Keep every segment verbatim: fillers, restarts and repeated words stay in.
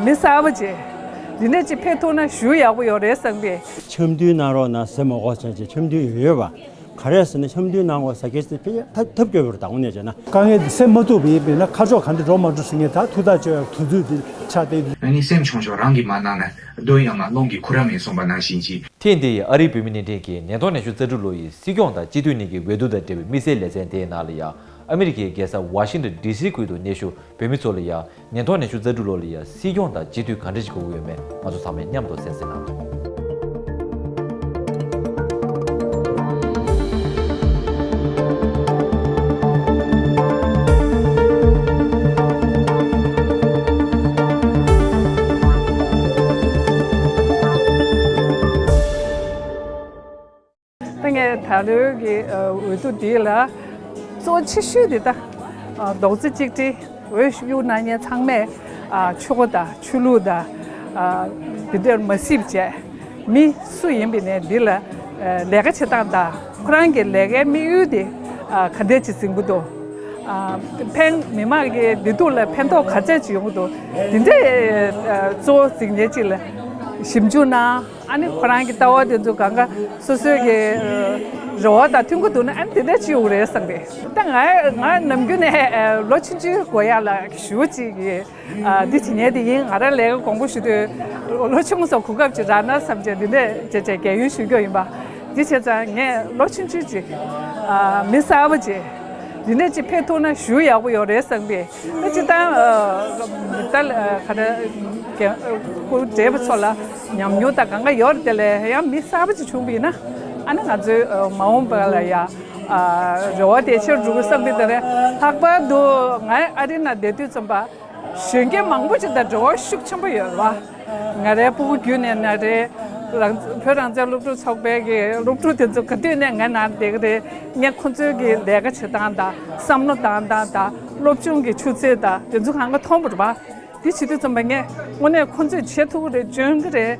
མི་གསར་པ་ཅིག་འདི་འདྲ་ཅིག་ཕེབས་ཐུབ་ན་ཞེ་ཡག་པོ་ཡོད་རེད་བསམ་པས། འཆམ་མཐུན་གནང་རོགས་གནང་ཟེར་མ་དགོས་ཙང་ཅིག་འཆམ་མཐུན་ཡོད་ཡོད་པ། ག་རེ་ཟེར་ན་འཆམ་མཐུན་གནང་དགོས་ཟེར་གྱི་ཕེབས་ཐབས་ཐབས་སྐྱོ་པོ་རེད་ད་དངོས་གནས་བྱས་ན། དཀའ་ངལ་འདི་སེལ་མ་ཐུབ་པ་ཡིན་པས་ན་ཁ་ཕྱོགས་ག་འདྲ་འགྲོ་མ་འགྲོ་ཟེར་མཁན་ད་ཐུགས་ཐག་གཅོད་ཡག་དུས་ཚོད་འདི་ཆགས་བསྡད་འདུག་ཨ་ནི་སེམས་ཆུང་ཆུང་རང་གིས་མ་གནང་ན་གདོན་ཡང་མ་སློང་གི་ཁུ་ར་མེད་གསུངས་པ་ནང་བཞིན་ཅིག་ཐེངས་འདིའི་ཨ་རིའི་བོད་མི་ནན་ཏན་གྱིས་ཉིས་སྟོང་ཉི་ཤུ་རྩ་དྲུག་ལོ་ཡི་སྲིད་སྐྱོང་དང་སྤྱི་འཐུས་གཉིས་ཀྱི་འོས་བསྡུ་དང་འབྲེལ་བའི་དམིགས་བསལ་ལེ་ཚན་དེའི་ནང་ལ་ཡང་ཨ་མི་རི་ཀའི་རྒྱལ་ས་ཝ་ཤིང་ཏོན་ཌི་སི་ཁུལ་དུ་གནས་བཞུགས་བོད་མི་ཚོ་ལ་ཡང་ཉིས་སྟོང་ཉི་ཤུ་རྩ་དྲུག་ལོ་ལ་ཡང་སྲིད་སྐྱོང་དང་སྤྱི་འཐུས་ག་འདྲ་ཞིག་དགོས་ཀྱི་ཡོད་མེད་ང་ཚོ་ཚང་མས་མཉམ་དུ་གསན་གཟིགས་གནང་། ད་ངས་ད་ལོའི་གི་འོས་བསྡུ་འདི་ལ་གཙོ་ཆེ་ཤོས་འདི་ད་རྡོག་རྩ་གཅིག་སྒྲིལ། འོས་ཤོག་གནང་མཁན་ཚང་མས་ཆོལ་ཁ་དང་ཆོས་ལུགས་དང་འདི་འདྲར་མ་ཟད་བྱས་མི་སུ་ཡིན་པ་ཡིན་ནའི་འདི་ལ་ལས་ཀ་བྱེད་སྟངས་དང་ཁོ་རང་གི་ལས་ཀའི་དམིགས་ཡུལ་དེ་ག་འདྲ་ཅིག་འཛིན་གྱི་འདུག་ཕན་མི་མང་གི་བདེ་སྡུག་ལ་ཕན་ཐོགས་ག་ཚད་ཅིག་ཡོང་གི་འདུག་འདི་འདྲའི་གཙོ་བོ་འཛིན་མཁན་ཅིག་ལ་ཞིབ་འཇུག་གནང་། ཨ་ནི་ཁོ་རང་གི་ལྟ་བ་དེ་ཚོ་གང་ག་སོ་སོའི་གི་རེ་བ་དང་མཐུན་གྱི་འདུག་ན་ཨ་ནི་དེ་འདྲ་ཅིག་ཡོང་གི་རེད་བསམ་པས། ད་ང་ང་ནམ་རྒྱུན་ནས་ལོ་ཆུང་ཆུང་དགོས་ཡག་ལ་ཞུ་ཅིག་གི་འདི་བྱེད་མཁན་དེ་ཡིན། ང་རང་ལས་ཀ་གོང་པོ་ཞུ་དུས་ལོ་ཆུང་སོགས་གོ་སྐབས་ཅིག་རག་ན་བསམ་བྱས་འདི་འདྲ་བྱས་བྱས་རྒས་ཡོལ་ཞུ་རྒྱུ་ཡིན་པ། འདི་བྱས་ཙང་ངས་ལོ་ཆུང་ཆུང་ཅིག་མི་གསར་པ་ཅིག་འདི་འདྲ་ཅིག་ཕེབས་ཐུབ་ན་ཞེ་ཡག་པོ་ཡོད་རེད་བསམ་པས། ད་སྤྱིར་བཏང་ད་ག་རེ་སྐུ་བགྲེས་པ་ཚོ་ལ་ཉམས་མྱོང་དང་གང་ག་ཡོད་རེད་དེ་ལས་ཡང་མི་གསར་པ་ཅིག་བྱུང་བ་ཡིན་ན་ཨ་ནི་ང་ཚོའི་མ་འོངས་པ་ལ་ཡ་རེ་བ་དེ་ཆེར་འགྲོ་གི་བསམ་གི་དེ་རེད། ལྷག་པར་དུ་ང་ཨ་རི་ནང་བསྡད་དུས་ཙམ་པ་གཞོན་སྐྱེས་མང་པོ་ཅིག་དང་འབྲེལ་བ་ཤུགས་ཆེན་པོ་ཡོད་རེད་བ། ང་རའི་སྤུ་གུ་བརྒྱུད་ནས་ན་རེད། རང་བོད་རང་བཙན་སློབ་ཕྲུག་ཚོགས་པའི་གི་སློབ་ཕྲུག་དེ་ཚོ་ག་དུས་ནས་ང་ནང་བསྡད་ཀྱི་རེད། ངས་ཁོ་ཚོའི་གི་ལས་ཀ་བྱེད་སྟངས་དང་བསམ་བློ་བཏང་སྟངས་དང་སློབ་སྦྱོང་གི་ཆུ་ཚད་དང་དེ་ཚོ་གང་ག་མཐོང་བ་རེད་བ། འདི་བྱེད་དུས་ཙམ་པ་ངས་དངོས་གནས་ཁོ་ཚོས་བྱེད་ཐུབ་ཀྱི་རེད་འཇོན་གྱི་རེད་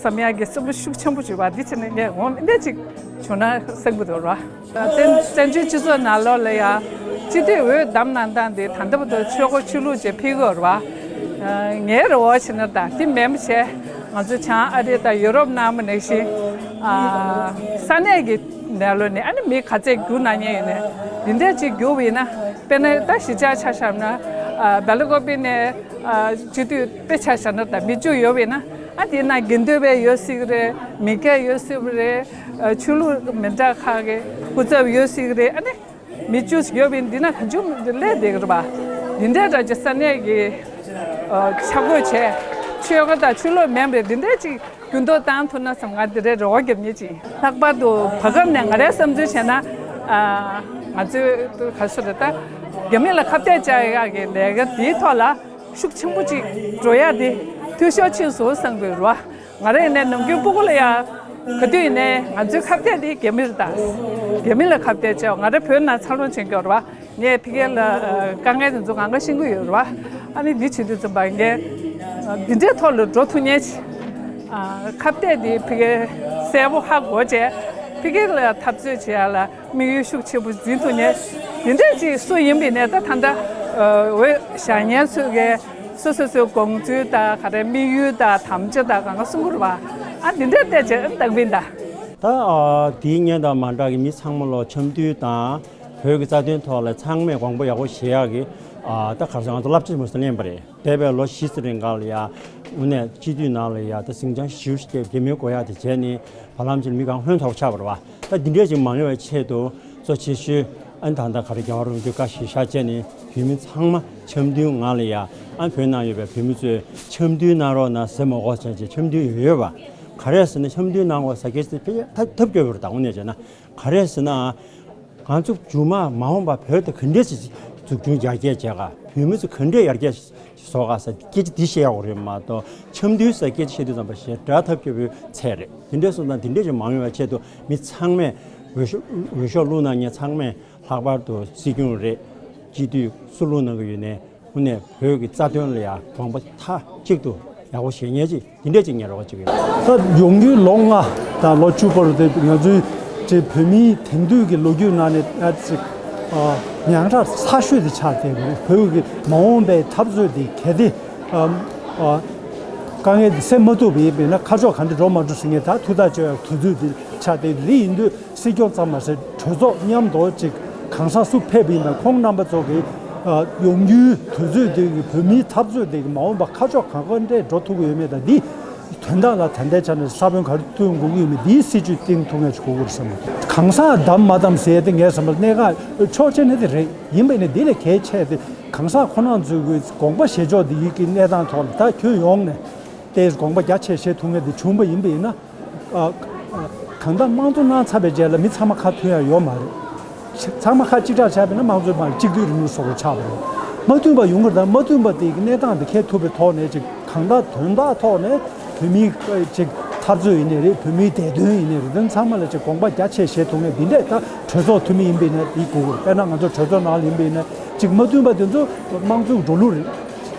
བསམ་ཡག་གི་བསམ་བློ་ཤུགས་ཆེན་པོ་བྱུང་བ་འདི་བྱས་ནས་ངས་འོ་འདི་འདྲ་ཅིག་བྱུང་ན་བསམ་གྱི་འདུག་ར། བཙན་བཙན་བྱོལ་སྤྱི་ཚོགས་ནང་ལོགས་ལ་ཡང་སྤྱི་འཐུས་འོས་བདམས་གནང་སྟངས་འདི་ད་ལྟ་བར་དུ་ཆོལ་ཁ་ཆོས་ལུགས་ཅེས་ཕྱེ་གི་ཡོད་རེད་བ། ངའི་རེ་བ་བྱས་ན་ད་འདི་མིན་པ་བྱས་ང་ཚོ་བྱང་ཨ་རི་དང་ཡུ་རོབ་ནང་མ་ནང་བཞིན་ས་གནས་ཀྱི་ནང་ལོགས་ནས་ཨ་ནི་མི་ག་ཚད་བསྒྱུར་གནང་མཁན་ཡོད་ནས་འདི་འདྲ་ཅིག་བསྒྱུར་བ་ཡིན་ན་དཔེར་ན་ད་གཞིས་ཆགས་ཆ་བཞག་ན་སྦེལ་ཀོབ་ནས་སྤྱི་འཐུས་དཔེ་ཆ་བཞག་ན་ད་མི་བཅུ་ཡོད་པ་ཡིན་ན་ཨ་དེའི་ནང་དགེ་འདུན་པ་ཡོད་སྲིད་ཀྱི་རེད། མི་སྐྱ་ཡོད་སྲིད་པ་རེད། ཆོས་ལུགས་མི་འདྲ་ཁག་གི་སྐུ་ཚབ་ཡོད་སྲིད་ཀྱི་རེད། ཨ་ནི་མི་བཅུ་ཡོད་པ་ཡིན་འདི་ན་གང་བྱུང་སླེབས་བསྡད་ཀྱི་རེད་པ། འདི་འདྲའི་འདྲ་ཅིག་ས་གནས་ཀྱི་ཆ་བགོས་བྱས་ཆོལ་ཁ་དང་ཆོས་ལུགས་མིན་པའི་འདི་འདྲའི་ཅིག་འགྱུར་ལྡོག་བཏང་ཐུབ་ན་བསམ་ང་འདི་འདྲའི་རེ་བ་རྒྱབ་མཁན་ཅིག་ཡིན། ལྷག་པར་དུ་བར་སྐབས་ནས་ང་རའི་བསམ་ཚུལ་བྱས་ན་ང་ཚོས་ག་ཚོད་རེད་ད་རྒྱ་མི་ལ་ཁ་གཏད་བཅག་ཡག་གི་ལས་ཀ་འདིའི་ཐོག་ལ་ཤུགས་ཆེན་པོ་ཅིག་འགྲོ་ཡག་འདི་འཐུས་ཤོར་ཕྱིན་སོང་བསམ་གྱི་རེད་བ། ང་རང་ཡིན་ནའི་ནམ་རྒྱུན་སྤུ་གུ་ལ་ཡང་ག་དུས་ཡིན་ནའི་ང་ཚོའི་ཁ་གཏད་དེ་རྒྱ་མི་རེད་ད། རྒྱ་མི་ལ་ཁ་གཏད་བྱས་ང་རང་བོད་ནང་འཚར་ལོངས་བྱེད་མཁན་རེད་བ། ངས་ཕ་གི་ལ་དཀའ་ངལ་དེ་ཚོ་གང་ག་ཤེས་ཀྱི་ཡོད་རེད་བ། ཨ་ནི་འདི་བྱེད་དུས་ཙམ་པ་ངས་འདི་འདྲའི་ཐོག་ལ་འགྲོ་ཐུབ་མཁན་ཅིག་ཁ་གཏད་དེ་ཕ་གི་གསལ་པོ་ཧ་གོ་བྱས་ཕ་གི་ལ་འཐབ་རྩོད་བྱེད་ཡ་ལ། དམིགས་ཡུལ་ཤུགས་ཆེན་པོ་འཛིན་ཐུབ་མཁན་དེ་འདྲ་ཅིག་སུ་ཡིན་པའི་ནས་ད་ད་ལྟ་འོས་བཞག་མཁན་ཚོས་གས་སོ་སོ་སོའི་དགོངས་ཚུལ་དང་ག་རེ་དམིགས་ཡུལ་དང་དམ་བཅའ་དང་གང་ག་གསུང་གི་རེད་བ། ཨ་འདི་འདྲ་བལྟས་བྱས་ཨ་བཏང་པིན་ད། ད་དེའི་སྔོན་དང་མ་འདྲ་གི་མི་ཚང་མ་ལོ་འཆམ་མཐུན་དང་བོད་ཀྱི་རྩ་དོན་ཐོག་ལ་ཚང་མས་དགོངས་པ་ཡག་པོ་བཞེས་ཡག་གི་ད་ག་རེ་ཟེར་ང་ཚོ་རླབས་ཆེན་མོ་ཟེར་ལེན་པ་རེད། འདས་པའི་ལོ་བཞི་ཙམ་རིང་ག་ལ་ཡ་དངོས་གནས་སྤྱི་འཐུས་ནང་ལ་ཡ་ད་ཟིང་ཆ་ཞེ་པོ་ཞིག་སྐྱེས་རྒྱ་མིའི་དགོས་ཡག་དེ་བྱས་ནས་བར་ལམ་ཅིག་མི་གང་ལྷོད་ཐོག་ཆགས་པ་རེད་བ། ད་འདི་འདྲས་ཅིག་མ་ཡོང་བའི་ཆེད་དུ་གཙོ་ཆེ་ཤོས་ཨ་ནི་ད་ལྟ་ག་རེ་རྒྱལ་བ་རིན་པོ་ཆེ་བཀའ་གཞིར་བཞག་བྱས་ནས་བོད་མི་ཚང་མ་འཆམ་མཐུན་ངང་ལ་ཡ་ཨ་ནི་བོད་ནང་ཡོད་པའི་བོད་མི་ཚོས་འཆམ་མཐུན་གནང་རོགས་གནང་ཟེར་མ་དགོས་ཙང་ཅིག་འཆམ་མཐུན་ཡོད་ཡོད་པ། ག་རེ་ཟེར་ན་འཆམ་མཐུན་གནང་དགོས་ཟེར་མཁན་ཅིག་ཕལ་ཆེར་ཐབས་སྐྱོ་པོ་རེད་ད་དངོས་གནས་བྱས་ན། ག་རེ་ཟེར་ན། ང་ཚོ་མཇུག་མ་མ་འོངས་པ་བོད་དེ་ག་འདྲས་ཞིག་འཛུགས་སྐྲུན་ཡར་རྒྱས་བྱེད་ག་བོད་མི་ཚོ་ག་འདྲས་ཡར་རྒྱས་བཟོ་ག་ཟེར་སྐད་ཆ་འདི་བཤད་ཡག་རེད་མ་གཏོགས་འཆམ་མཐུན་ཟེར་སྐད་ཆ་བཤད་དུས་ཙམ་པ་ཞེ་དྲག་ཐབས་སྐྱོ་པོའི་ཚད་རེད། དེ་འདྲས་སོང་ཙང་དེ་འདྲས་ཞིག་མ་ཡོང་བའི་ཆེད་དུ་མི་ཚང་མས་འོས་ཤོག་འོས་ཤོག་བླུགས་གནང་མཁན་ཚང་མས་ལྷག་པར་དུ་སྲིད་སྐྱོང་རེད། སྤྱི་འཐུས་སུ་བླུགས་གནང་གི་ཡོད་ནའི། དངོས་གནས་བོད་ཀྱི་རྩ་དོན་ལ་ཡང་དགོངས་པ་མཐའ་གཅིག་ཏུ་ཡག་པོ་བཞེས་མཁན་ཅིག་འདི་འདྲས་ཅིག་ངས་རེ་བ་བྱེད་ཀྱི་ཡོད། ད་ཡོང་རྒྱུའི་ལོ་ལྔ་དང་ལོ་བཅུ་བར་དུ་ང་ཚོའི་ཅིག་བོད་མིའི་དེང་དུས་ཀྱི་ལོ་རྒྱུས་ནང་ནས་ཨ་ཅིག་ཨ་ཉག་ཕྲ་ཚ་ཤོས་དེ་ཆགས་བསྡད་ཡོད་རེད། བོད་ཀྱི་མ་འོངས་པའི་འཐབ་རྩོད་དེ་གལ་ཏེ་ཨ་ཨ་ དཀའ་ངལ་འདི་སེལ་མ་ཐུབ་པ་ཡིན་པས་ན། ཁ་ཕྱོགས་ག་འདྲ་འགྲོ་མ་འགྲོ་ཟེར་མཁན་ད་ཐུགས་ཐག་གཅོད་ཡག་དུས་ཚོད་འདི་ཆགས་བསྡད་འདི་ཡིན་དུས། སྲིད་སྐྱོང་ཙམ་མ་ཟད་གྲོས་ཚོགས་མཉམ་དུ་ཅིག་གང་ཟག་སུ་ཕེབས་པ་ཡིན་པ། ཁོང་རྣམ་པ་ཚོ་གི་ཡོང་རྒྱུའི་དུས་ཚོད་འདི་གི་བོད་མིའི་འཐབ་རྩོད་འདི་གི་མ་འོངས་པ་ཁ་ཕྱོགས་ག་འདྲས་འགྲོ་ཐུབ་ཀྱི་ཡོད་མེད་དང་། འདི་དོན་དག་ལ་ད་ལྟའི་ཆ་ནས་ས་བོན་ག་རེ་བཏོན་དགོས་ཀྱི་ཡོད་མེད། འདིའི་སྲིད་བྱུས་བཏིང་ཐུབ་མཁན་ཞིག་དགོས་ཀྱི་རེད་བསམ། གང་ཟག་བདམས་མ་བདམས་ཟེར་ཡ་དེ་ངས་བསམ་པར་གནད་འགག་ཕྱོགས་ཆེན་ནི་དེ་རེད། ཡིན་པས་ནི་འདི་ལས་གལ་ཆེ་དེ་གང་ཟག་ཁོ་རང་ཚོའི་གི་དགོངས་པ་བཞེས་ཕྱོགས་འདི་ཡིག་གི་གནས་སྟངས་ཐོག་ལ་ད་ཁྱོན་ཡོངས་ནས་དེ་དགོངས་པ་རྒྱ་ཆེ་བཞེས་ཐུབ་མཁན་དེ་བྱུང་པ་ཡིན་པས་ན། ཨ། ཨ། གང་ལྟར་དམངས་གཙོ་གནང་ཚར་བའི་རྗེས་ལ་མི་ཚང་མ་ཁ་མཐུན་ཡ་ཡོད་མ་རེད། ཚང་མ་ཁ་གཅིག་གྲགས་བྱས་པས་ན་དམངས་གཙོའི་དམངས་གཅིག་སྡུད་རིང་ལུགས་སོགས་ལ་ཆགས་པ་རེད། མ་མཐུན་པ་ཡོང་གི་རེད། ད་མ་མཐུན་པ་དེ་གི་གནས་སྟངས་དེ་འཁེལ་ཐུབ་པའི་ཐོག་ནས་ཅིག་གང་ལྟར་དོན་དག་ཐོག་ནས་བོད་མིའི་ཅིག་འཐབ་རྩོད་ཡིན་ནའི་རེད། བོད་མིའི་བདེ་དོན་ཡིན་ནའི་རེད། དེ་ཚང་མ་ལ་ཅིག་དགོངས་པ་རྒྱ་ཆེ་བཞེས་ཐུབ་མཁན་འདི་འདྲས་ད་གྲོས་ཚོགས་འཐུས་མི་ཡིན་པས་ན་འདི་དགོས་ཀྱི་རེད། དཔེར་ན་ང་ཚོ་གྲོས་ཚོགས་ནང་ལ་ཡིན་པས་ན་ཅིག་མ་མཐུན་པ་དེ་ཚོ་དམངས་གཙོའི་འགྲོ་ལུགས་རེད།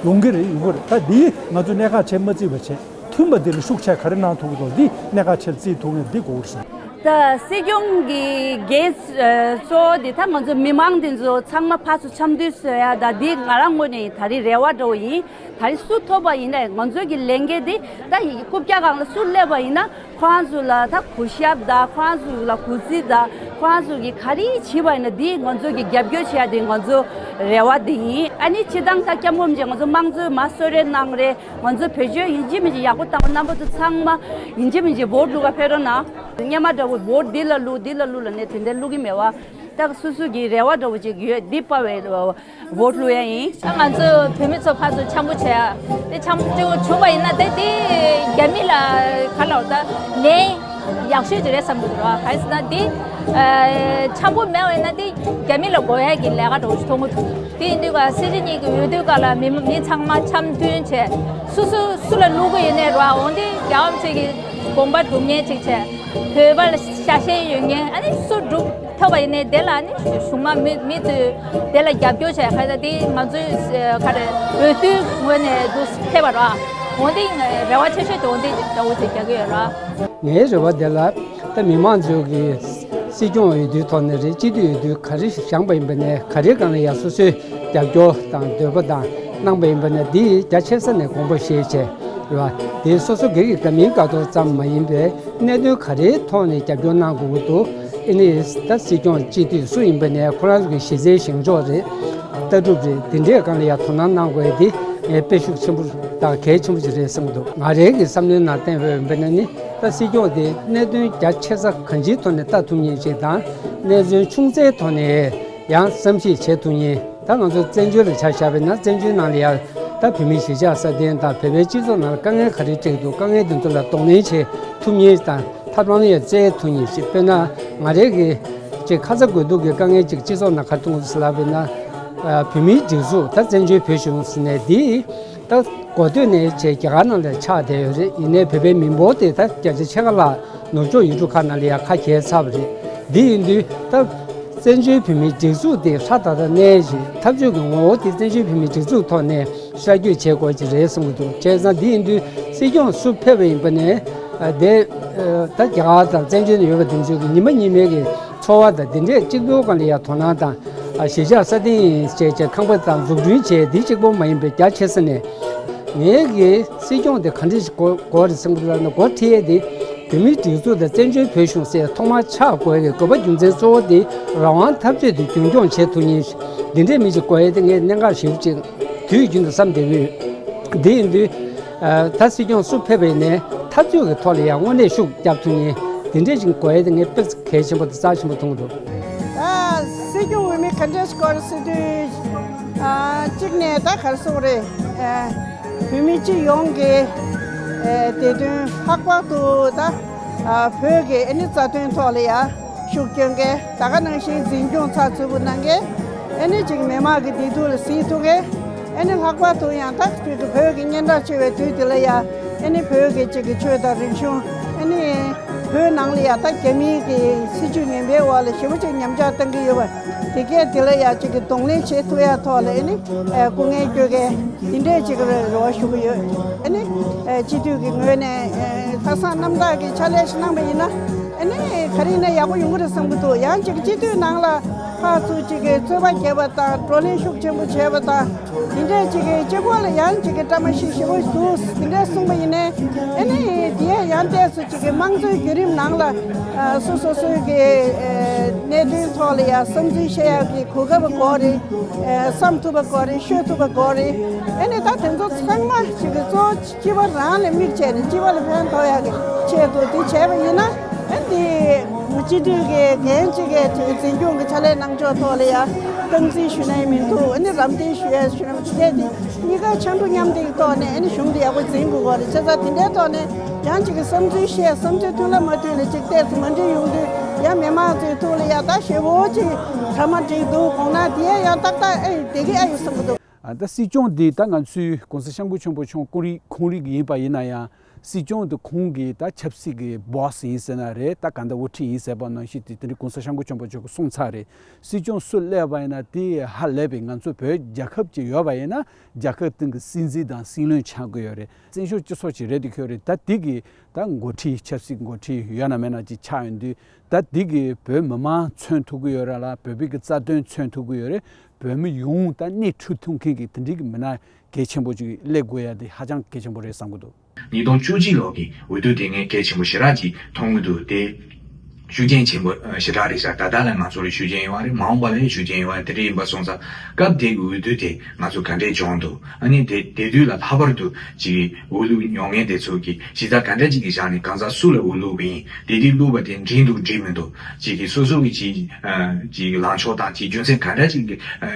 ཡོང་གི་རེད། ཡོང་གི་རེད། ད་འདི་ང་ཚོས་གནད་འགག་ཆེ་མ་བརྩིས་པ་བྱས། མཐུན་པ་འདི་ལ་ཤུགས་ཆེ་ག་རེ་གནང་ཐུབ་ཀྱི་འདུག་འདི་གནད་འགག་ཆེར་བརྩི་ཐུབ་མཁན་འདི་དགོས་ཀྱི་རེད། ད་སྲིད་སྐྱོང་གི་འགན་གཙོ་བོ་འདི་ད་ང་ཚོ་མི་མང་འདི་ཚོ་ཚང་མ་ཕར་ཚུར་འཆམ་མཐུན་བཟོ་ཡ། ད་འདི་ང་རང་ངོས་ནས་ད་རེས་རེ་བ་འདྲ་བོ་ཡིན། ད་རེས་སུ་ཐོབ་པ་ཡིན་ནའི་ང་ཚོའི་གི་ལས་འགན་འདི་ད་རྐུབ་བཀྱག་སྒང་ལ་སུ་སླེབས་པ་ཡིན་ན་ཁོ་རང་ཚོ་ལ་ད་གུས་ཞབས་དང་ཁོ་རང་ཚོ་ལ་གུས་བརྩི་དང་ཁོ་རང་ཚོ་གི་ག་རེ་བྱས་པ་ཡིན་ན་འདི་ང་ཚོ་གི་རྒྱབ་སྐྱོར་བྱེད་ཡ་འདི་ང་ཚོ་རེ་བ་འདི་ཡིན། ཨ་ནི་སྤྱིར་བཏང་ད་སྐྱབས་མགོན་རིན་པོ་ཆེ་ང་ཚོ་དམངས་གཙོའི་མར་གསོལ་རས་གནང་རེད། ང་ཚོ་བེད་སྤྱོད་ཡིན་གཅིག་མིན་གཅིག་ཡག་པོ་བཏང་བ། རྣམ་པ་ཚོ་ཚང་མ་ཡིན་གཅིག་མིན་གཅིག་བོ་ཊི་བླུག་ག་ཕེབས་རོགས་གནང་། སྔོན་མ་འདྲ་བོ་བོ་ཊི་འདི་ལ་བླུག་འདི་ལ་བླུག་ལབ་ནས་དེ་འདྲ་བླུག་གི་མེད་པ། ད་སོ་སོ་གི་རེ་བ་འདྲ་བོ་ཅིག་ཡོད། འདི་པ་བའི་བོ་ཊི་བླུག་ཡ་ཡིན། ད་ང་ཚོ་བོད་མི་ཚོ་ཕར་ཚུར་འཆམ་པོ་བྱས་ཡ། དེ་འཆམ་པོ་བྱུང་བ་ཡིན་ན་དེ་དེ་རྒྱ་མི་ལ་ག་ལ་ད་ལན་ཡག་ཤོས་ཅིག་རེད་བསམ་གི་འདུག་ར། གང་ཡིན་ཟེར་ན་དེ་འཆམ་པོ་མེད་པ་ཡིན་ན་དེ་རྒྱ་མི་ལ་དགོས་ཡ་གི་ལས་ཀ་འདྲ་བོ་ཞིག་མཐོང་གི་འདུག་དེ་ཡིན་དུས་ཀ་སྲིད་སྤྱི་གཉིས་ཀྱི་འོས་བསྡུའི་སྐབས་ལ་མི་མི་ཚང་མ་འཆམ་མཐུན་བྱས། སུ་སུ་སུ་ལ་བླུག་གི་ཡོད་ནའི་ར། འོན་ཏེ་རྒྱལ་བ་རིན་པོ་ཆེ་གི་དགོངས་པ་སྒྲུབ་མཁན་ཅིག་བྱས། བོད་པ་ལ་ཤ་ཞེན་ཡོད་མཁན། ཨ་ནི་སུ་སྒྲུབ་ཐུབ་པ་ཡིན་ནའི་དེ་ལ་ཨ་ནི་གཞུང་མང་མི་མི་ཚོས་དེ་ལ་རྒྱབ་སྐྱོར་བྱས། ག་ད་དེ་ང་ཚོའི་ག་རེ་འོས་བསྡུའི་ངོས་ནས་འདུག་ཕེབས་པ་ར། འོན་ཏེ་རེ་བ་ཆེ་ཤོས་དེ་འོན་ཏེ་དགྲ་བོ་དེ་རྒྱག་གི་ཡོད་ར། ངའི་རེ་བ་དེ་ལ་ད་མི་མང་ཚོས་ཀྱི་སྲིད་སྐྱོང་འོས་བསྡུའི་ཐོག་ནས་རེད། སྤྱི་འཐུས་འོས་བསྡུ་ག་རེ་བཞེངས་པ་ཡིན་པ་ནས་ག་རེ་སྒང་ལ་ཡང་སོ་སོའི་རྒྱབ་སྐྱོར་དང་འདོད་པ་དང་གནང་པ་ཡིན་པ་ནས་འདི་རྒྱ་ཆེ་ས་ནས་དགོངས་པ་བཞེས་བྱས་རེད་བ། དེ་སོ་སོ་སྒེར་གྱི་དགའ་མིན་དགའ་ཚོར་ཙམ་མ་ཡིན་པའི་གནད་དོན་ག་རེའི་ཐོག་ནས་རྒྱབ་སྐྱོར་གནང་དགོས་ཀྱི་འདུག་ཨེ་ནི་ད་སྲིད་སྐྱོང་སྤྱི་འཐུས་སུ་ཡིན་པ་ནས་ཁོ་རང་ཚོ་གི་གཞི་རྩའི་བཞེངས་ཕྱོགས་རེད། ལྟ་གྲུབ་རེད། དེ་འདྲའི་སྒང་ལ་ཡང་དོ་སྣང་གནང་དགོས་ཡ་དེ་ངས་དཔེ་ཤུགས་ཆེན་པོ་དང་གལ་ཆེན་པོ་ཞིག་རེད་བསམ་གྱི་འདུག་ང་རའི་གི་བསམ་བློའི་ནང་བསྟན་འོས་ཡིན་པ་ན་ནི་ད་སྲིད་སྐྱོང་དེ་གནད་དོན་རྒྱ་ཆེ་ས་གང་ཅིའི་ཐོག་ནས་ལྟ་ཐུབ་མཁན་ཞིག་དང་། གནད་དོན་ཆུང་ཙག་ཐོག་ནས་ཡང་བསམ་གཞིག་བྱེད་ཐུབ་མཁན། ད་ང་ཚོ་བཙན་བྱོལ་ལ་ཆ་བཞག་པ་ཡིན་ན་བཙན་བྱོལ་ནང་ལ་ཡང་ད་བོད་མིའི་གཞིས་ཆགས་སྲ་བརྟན་དང་བོད་པའི་སྤྱི་ཚོགས་ནང་ལ་དཀའ་ངལ་ག་རེ་འཕྲད་འདུག་དཀའ་ངལ་དེ་ཚོ་ལ་གདོང་ལེན་བྱེད་ཐུབ་མཁན་དང་། ཐབས་ལམ་ཡང་བཙལ་ཐུབ་མཁན་ཞིག་དཔེར་ན་ང་རའི་གི་ཅིག་ཁ་ཚ་དགོས་གཏུག་གི་དཀའ་ངལ་ཅིག་སྤྱི་ཚོགས་ནང་ག་རེ་མཐོང་གི་འདུག་ཟེར་ལབ་པ་ཡིན་ན། ཨ། བོད་མིའི་སྒྲིག་འཛུགས་ད་བཙན་བྱོལ་བོད་གཞུང་ཟེར་ནས་འདི་ད་འགོ་སྟོད་ནས་བྱས་རྒྱ་གར་ནང་ལ་ཆགས་བསྡད་ཡོད་རེད། ཡིན་ནའི་བོད་པའི་མི་འབོར་དེ་ད་བརྒྱ་ཆ་ཕྱེད་ཀ་ལྷག་ནུབ་ཕྱོགས་ཡུལ་གྲུ་ཁག་ནང་ལ་ཡང་ཁ་གྱེས་ཚར་བ་རེད། འདི་ཡིན་དུས་ད་བཙན་བྱོལ་བོད་མིའི་སྒྲིག་འཛུགས་དེ་སྲ་ཐག་ཐག་གནས་ཤིང་འཐབ་རྩོད་ཀྱི་ངོ་བོ་དེ་བཙན་བྱོལ་བོད་མིའི་སྒྲིག་འཛུགས་ཐོག་ནས་ཤར་བསྐྱོད་བྱེད་དགོས་ཀྱི་རེད་བསམ་གྱི་འདུག་བྱས་ཙང་འདི་ཡིན་དུས་སྲིད་སྐྱོང་སུ་ཕེབས་པ་ཡིན་པ་ནས་ཨ་དེ་ཨ་ད་རྒྱ་གར་དང་བཙན་བྱོལ་ནང་ཡོད་པ་དེ་ཚོའི་གི་ཉི་མ་ཉི་མའི་གི་འཚོ་བ་དང་དེ་འདྲས་གཅིག་པོའི་སྒང་ལ་ཡང་དོ་སྣང་དང་། ཨ་གཞིས་ཆགས་སྲ་བརྟན་ཡིན་ཅེས་བྱས་ཁང་པ་དང་འཛུགས་སྐྲུན་བྱས་འདི་གཅིག་པོ་མ་ཡིན་པའི་རྒྱ་ཆེ་ས་ནས་ངའི་གི་སྲིད་སྐྱོང་དེ་ག་འདྲས་ཞིག་དགོས་དགོས་རེད་བསམ་གྱི་འདུག་ལབ་ན། འགོ་ཁྲིད་ཡས་དེ་བོད་མིའི་སྒྲིག་འཛུགས་དང་བཙན་བྱོལ་བོད་གཞུང་ཟེར་ཐོག་མར་ཆགས་དགོས་ཡས་ཀྱི་དགོས་པ་རྒྱུ་མཚན་གཙོ་བོ་དེ་རང་དབང་འཐབ་རྩོད་དེ་རྒྱུན་འཁྱོངས་བྱེད་ཐུབ་མཁན་འདི་འདྲས་མི་ཞིག་དགོས་ཡས་དེ་ངས་གནད་འགག་ཞེ་པོ་ཅིག་དུས་རྒྱུན་དུ་བསམ་བསྡད་ཀྱི་ཡོད། འདི་ཡིན་དུས་ཨ་ད་སྲིད་སྐྱོང་སུ་ཕེབས་པ་ཡིན་ནའི་འཐབ་རྩོད་ཀྱི་ཐོག་ལ་ཡང་དངོས་གནས་ཤུགས་རྒྱབ་ཐུབ་མཁན་འདི་འདྲས་ཅིག་དགོས་ཡས་དེ་ངས་དཔེ་གལ་ཆེན་པོ་དང་རྩ་ཆེན་པོ་མཐོང་གི་འདུག་ད་སྲིད་སྐྱོང་འོས་མི་ག་འདྲས་སྐོར་སྲིད་དུས་ཨ་གཅིག་ནས་ད་ག་རེ་ཟེར་དགོས་རེད། ཨ་བོད་མི་སྤྱི་ཡོངས་ཀྱི་ཨ་བདེ་དོན། ལྷག་པར་དུ་ད་ཨ་བོད་ཀྱི་ཨ་ནི་རྩ་དོན་ཐོག་ལ་ཡ་ཤུགས་སྐྱོན་མཁན། ད་ག་ནང་བཞིན་འཛིན་སྐྱོང་ཚགས་ཚུད་པོ་གནང་མཁན། ཨ་ནི་ཅིག་མི་མང་གི་བདེ་སྡུག་ལ་གཟིགས་ཐུབ་མཁན། ཨ་ནི་ལྷག་པར་དུ་ཡང་ད་བོད་ཀྱི་བོད་ཀྱི་སྙན་གྲགས་ཆེ་བའི་དུས་དེ་ལ་ཡ་ཨ་ནི་བོད་ཀྱི་ཅིག་གི་ཆོས་དང་རིག་གཞུང་། ཨ་ནི་བོད་ནང་ལ་ཡ་ད་རྒྱ་མིའི་གི་སྲིད་བྱུས་ངན་པའི་འོག་ལ་ཞེ་པོ་ཅིག་ཉམས་ཆག་བཏང་གི་ཡོད་པ་དེ་གས་དེ་ལ་ཡ་ཅིག་གི་གདོང་ལེན་བྱེད་ཐུབ་ཡ་ཐོག་ལ་ཨ་ནི་ཨ་སྐུ་ངལ་སྐྱོན་མཁན་འདི་འདྲས་ཅིག་གི་རེ་བ་ཞུ་གི་ཡོད། ཨ་ནི་ཨ་སྤྱི་འཐུས་ཀྱི་ངོས་ནས་ཨ་ལྷག་བསམ་རྣམ་དག་གི་ཕྱག་ལས་ཤིག་གནང་པ་ཡིན་ན་ཨ་ནི་ག་རེ་ཡིན་ན་ཡག་པོ་ཡོང་གི་རེད་བསམ་གྱི་འདུག་ཡང་ཅིག་སྤྱི་འཐུས་ནང་ལ་ ཚོས་ཅིག་གི་རྩོད་པ་རྒྱབ་པ་དང་བགྲོ་གླེང་ཤུགས་ཆེན་པོ་བྱས་པ་དང་། དེ་འདྲས་ཅིག་གི་གཅིག་པོ་ལ་ཡང་ཅིག་གི་བཀྲ་མ་ཤིས་ཞེ་པོ་འདུག་དེ་འདྲས་གསུངས་པ་ཡིན་ནའི། ཨ་ནི་དེ་ཡང་ཡང་ཏོག་ཙམ་ཅིག་གི་དམངས་གཙོའི་བརྒྱུད་རིམ་ནང་ལ་ཨ་སོ་སོ་སོའི་གི་ཨ་གནད་དོན་ཐོག་ལ་ཡང་བསམ་ཚུལ་བཤད་ཡག་གི་གོ་སྐབས་དགོས་རེད། ཨ་བསམ་ཐུབ་པ་དགོས་རེད། ཤོད་ཐུབ་པ་དགོས་རེད། ཨ་ནི་ད་དེ་ཚོ་ཚང་མ་ཅིག་གི་གཙོ་བོ་སྤྱི་པ་རང་ལ་དམིགས་བྱས་ནས་སྤྱི་པ་ལ་ཕན་ཐོགས་ཡག་གི་ཆེད་དུ་དེ་བྱས་པ་ཡིན་ན། ཨ་དེ་སྤྱི་འཐུས་ཀྱི་འགན་གཅིག་གི་དེ་འཛིན་སྐྱོང་གི་ཕྱག་ལས་གནང་ཕྱོགས་ཐོག་ལ་ཡང་སྟངས་འཛིན་ཞུ་ནའི་མི་འདུག་ཨ་ནི་རམ་འདེགས་ཞུ་ཡ་ཞུ་ནའི་མི་འདུག་དེ་གཉིས་ཀ་ཆ་འགྲོ་མཉམ་འདེགས་ཐོག་ནས་ཨ་ནི་གཞུང་དེ་ཡག་པོ་འཛིན་དགོས་ཀྱི་རེད། བྱས་ཙང་དེ་འདྲའི་ཐོག་ནས་ཡང་གཅིག་གི་བསམ་ཚུལ་བཤད། བསམ་ཚུལ་མཐུན་ལ་མ་མཐུན་ལ་ཅིག་ཏོག་ཙམ་མ་འགྲིག་ཡོང་དུས་ཡང་མི་མང་ཚོའི་ཐོག་ལ་ཡང་ད་ཞེ་པོ་ཅིག་གྲ་མ་འགྲིག་འདུག་དགོངས་ན་དེ་ཡང་ཏག་ཏག་ཨེ་བསྡད་ཀྱི་ཨ་ཡོད་བསམ་གྱི་འདུག་ཨ་ད་སྲིད་སྐྱོང་འདི་ད་ང་ཚོའི་༸གོང་ས་༸སྐྱབས་མགོན་ཆེན་པོ་མཆོག་ཁོང་རང་ཁོང་རང་གི་ཡིན་པ་ཡིན་ན་ཡང་། སྲིད་སྐྱོང་དེ་ཁོང་གི་ད་ཆབ་སྲིད་ཀྱི་སྦོ་སི་ཡིན་ཟེར་ན་རེད། ད་ག་འདྲ་དབུ་ཁྲིད་ཡིན་ཟེར་བ་ནང་བཞིན་དེ་དེ་རིང་༸གོང་ས་༸སྐྱབས་མགོན་ཆེན་པོ་མཆོག་གིས་གསུངས་ཚར་རེད། སྲིད་སྐྱོང་སུ་སླེབས་པ་ཡིན་ན་དེ་ཧ་ལས་པའི་ང་ཚོ་བོད་རྒྱལ་ཁབ་ཅིག་ཡོད་པ་ཡིན་ན་རྒྱལ་ཁབ་སྟེང་གི་སྲིད་འཛིན་དང་སྲིད་བློན་ཆགས་ཀྱི་ཡོད་རེད། བཙན་བྱོལ་སྤྱི་ཚོགས་ཅིག་རེད་དེ་ཁྱོད་རེད། ད་དེ་གི་ད་འགོ་ཁྲིད་ཆབ་སྲིད་འགོ་ཁྲིད་ཡོད་ན་མེད་ན་ཅིག་ཆགས་ཡོང་དུས། ད་འདི་གི་བོད་མི་མང་མཚོན་ཐུབ་ཀྱི་ཡོད་རེད་ལ། བོད་པའི་གི་རྩ་དོན་མཚོན་ཐུབ་ཀྱི་ཡོད་རེད། བོད་མི་ཡོངས་ད་སྣེ་ཁྲིད་ཐུབ་མཁན་གྱི་དེ་འདྲའི་གི་མི་སྣ་གལ་ཆེན་པོ་ཅིག་སླེབས་དགོས་ཡ་དེ་ཧ་ཅང་གལ་ཆེན་པོ་རེད་བསམ་གྱི་འདུག་ཉིས་སྟོང་བཅུ་གཅིག་ལོ་གི་འོས་བསྡུ་དེ་ངས་གལ་ཆེན་པོ་ཞེ་དྲག་ཅིག་མཐོང་གི་འདུག་དེ་ཤུགས་རྐྱེན་ཆེན་པོ་ཞེ་དྲག་རེད་ཤག་ད་ལྟ་ལ་ང་ཚོ་ལ་ཤུགས་རྐྱེན་ཡོད་རེད། མ་འོངས་པ་ལ་ཡང་ཤུགས་རྐྱེན་ཡོད་རེད། དེ་འདྲ་ཡིན་པ་སོང་ཙང་སྐབས་དེ་གི་འོས་བསྡུ་དེ་ང་ཚོ་ག་འདྲས་སྦྱོང་འདུག་ཨ་ནི་དེ་དེ་དུས་ལ་ལྷག་པར་དུ་ཅིག་འོས་བླུག་མྱོང་མཁན་དེ་ཚོ་གི་གཞི་རྩ་ག་འདྲ་ཅིག་གི་བཞག་ནས་གང་ཟག་སུ་ལ་འོས་བླུགས་པ་ཡིན། དེ་དུས་བླུགས་པ་དེ་འགྲིག་འདུག་འགྲིག་མི་འདུག་ཅིག་གི་སོ་སོ་གི་ཅིག་ཨ་ཅིག་ལངས་ཕྱོགས་དང་ཅིག་རྒྱུ་མཚན་ག་འདྲ་ཅིག་གི་ཨ་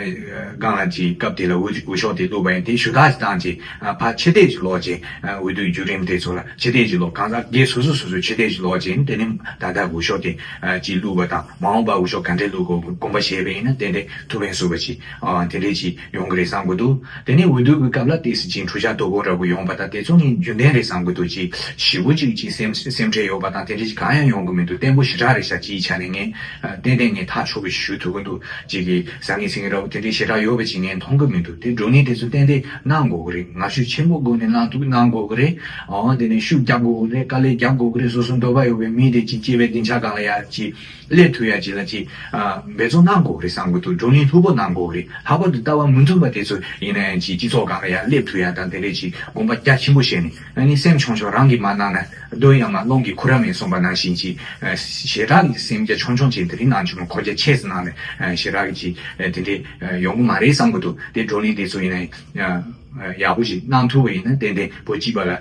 སྒང་ལ་ཅིག་སྐབས་དེ་ལ་འོས་འོས་ཤོག་དེ་བླུགས་པ་ཡིན། དེ་ཞུ་དག་ཅིག་བཏང་ཅིག་ཨ་ཕར་ཕྱི་བལྟས་ཅིག་ལོག་ཅིག་ཨ་འོས་བསྡུའི་བརྒྱུད་རིམ་དེ་ཚོ་ལ་ཕྱི་བལྟས་ཅིག་ལོག་གང་ཟག་སྒེར་སོ་སོ་སོ་སོ་ཕྱི་བལྟས་ཅིག་ལོག་ཅིག་དེ་ནས་ད་ལྟ་འོས་ཤོག་དེ་ཨ་ཅིག་བླུགས་པ་དང་མ་འོངས་པ་འོས་ཤོག་ག་འདྲས་བླུགས་དགོས་དགོངས་པ་བཞེས་པ་ཡིན་ན་ཏན་ཏན་ཐུགས་ཕན་གསོས་པ་ཅིག་ཨ་དེ་འདྲས་ཅིག་ཡོང་གི་རེད་བསམ་གྱི་འདུག་དེ་ནས་འོས་བསྡུ་གི་སྐབས་ལ་ཏོག་ཙམ་ཅིག་འཁྲུག་ཆ་དོད་པོ་འདྲ་པོ་ཡོང་པ་དང་དེ་ཚོ་ངས་རྒྱུན་ལྡན་རེད་བསམ་གྱི་འདུག་ཅིག་ཞེ་པོ་ཅིག་ཅིག་སེམས་སེམས་ཁྲལ་ཡོད་པ་དང་དེ་འདྲ་ཅིག་གང་ཡང་ཡོང་གི་མི་འདུག་བརྟན་པོ་ཞེ་དྲག་རེད་ཤག་སྤྱིའི་ཆ་ནས་ངས་ཨ་ཏན་ཏན་ངས་ཐག་ཆོད་པོ་ཞུ་ཐུབ་ཀྱི་འདུག་ཅིག་གི་ཟང་ངེ་ཟིང་ངེ་འདྲ་པོ་དེ་འདྲའི་ཞེ་དྲག་ཡོད་པ་ཅིག་ངས་མཐོང་གི་མི་འདུག་དེ་བགྲོ་གླེང་དེ་ཚོ་ཏན་ཏན་གནང་དགོས་ཀྱི་རེད། ངར་ཤུགས་ཆེན་པོ་སྒོ་ནས་གནང་ཐུབ་གནང་དགོས་ཀྱི་རེད། འོ་དེ་ནས་ཤུགས་རྒྱག་དགོས་ཀྱི་རེད། དཀའ་ལས་རྒྱག་དགོས་ཀྱི་རེད། སོ་སོ་འདོད་པ་ཡོད་པའི་མི་དེ་ཅིག་སྐྱེ་བའི་སྡིངས་ཆ་སྒང་ལ་ཡ་ཅིག་སླེབས་ཐུབ་ཡ་ཅིག་ལ་ཅིག་ཨ་འབད་བརྩོན་གནང་དགོས་རེད་བསམ་གྱི་འདུག་བགྲོ་གླེང་ལྷུག་པོ་གནང་དགོས་རེད། ལྷག་པར་དུ་ལྟ་བ་མི་མཐུན་པ་དེ་ཚོ་ཡིན་ན་ཡང་ཅིག་སྤྱི་ཚོགས་སྒང་ལ་ཡ་སླེབས་ཐུབ་ཡ་དང་དེ་འདྲས་ཅིག་དགོངས་པ་རྒྱ་ཆེན་པོ་བཞེས་ནས་ཨ་ནི་སེམས་ཆུང་ཆུང་རང་གིས་མ་གནང་ན་གདོན་ཡང་མ་རླུང་གིས་ཁུར་ར་མེད་གསུངས་པ་ནང་བཞིན་ཅིག་ཨ་ཞེ་དྲག་གི་སེམས་རྒྱ་ཆུང་ཆུང་ཅིག་དེ་རིང་ནང་ཆུང་ཁོག་རྒྱ་ཆེ་ཙམ་གནང་ནས་ཨ་ཞེ་དྲག་གི་ཅིག་ཨ་དེ་འདྲས་ཨ་ཡོང་གི་མ་རེད་བསམ་གྱི་འདུག་དེ་བགྲོ་གླེང་དེ་ཚོ་ཡིན་ན་ཡང་། ཡག་པོ་ཞིག་གནང་ཐུབ་པ་ཡིན་ན་ཏན་ཏན་བོད་སྤྱི་པ་ལ་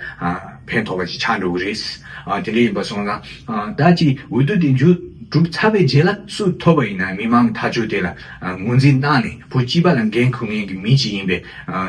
ཕན་ཐོགས་པ་ཞིག་ཆགས་འགྲོ་གི་རེད། དེ་འདྲ་ཡིན་པ་སོང་ཙང་ད་ཅིག་འོས་བསྡུ་དེ་མཇུག་གྲུབ་ཚར་བའི་རྗེས་ལ་སུ་ཐོབ་པ་ཡིན་ན་མི་མང་ཐག་གཅོད་དེ་ལ་ངོས་འཛིན་གནང་ནས་བོད་སྤྱི་པ་ལ་འགན་འཁུར་མཁན་གྱི་མི་ཅིག་ཡིན་པའི་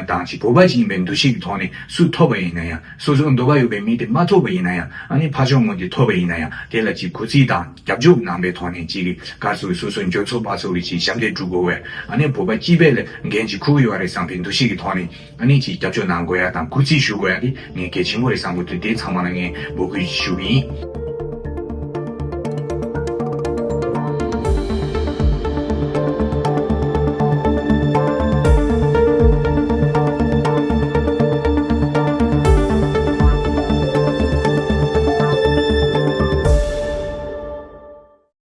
དང་ཅིག་བོད་པ་ཅིག་ཡིན་པའི་འདུ་ཤེས་ཀྱི་ཐོག་ནས་སུ་ཐོབ་པ་ཡིན་ན་ཡང་སོ་སོའི་འདོད་པ་ཡོད་པའི་མི་དེ་མ་ཐོབ་པ་ཡིན་ན་ཡང་ཨ་ནི་ཕར་ཕྱོགས་ངོས་དེ་ཐོབ་པ་ཡིན་ན་ཡང་དེ་ལ་ཅིག་གུས་བརྩི་དང་རྒྱབ་སྐྱོར་གནང་པའི་ཐོག་ནས་ཅིག་གི་ག་སོ་སོ་སོའི་འཇོན་ཚོད་པ་ཚོ་གི་ཅིག་ཞབས་འདེགས་སྒྲུབ་དགོས་པས་ཨ་ནི་བོད་པ་སྤྱི་པའི་ལ་འགན་ཅིག་འཁུར་གི་ཡོད་རེད་བསམ་པའི་འདུ་ཤེས་ཀྱི་ཐོག་ནས། ཨ་ནི་ཅིག་རྒྱབ་སྐྱོར་གནང་དགོས་ཡ་དང་གུས་བརྩི་ཞུ་དགོས་ཡ་དེ་ངས་གལ་ཆེན་པོ་རེད་བསམ་གྱི་འདུག་དེ་ཚང་མ་ལ་ངས་འབོད་སྐུལ་ཞུ་གི་ཡིན།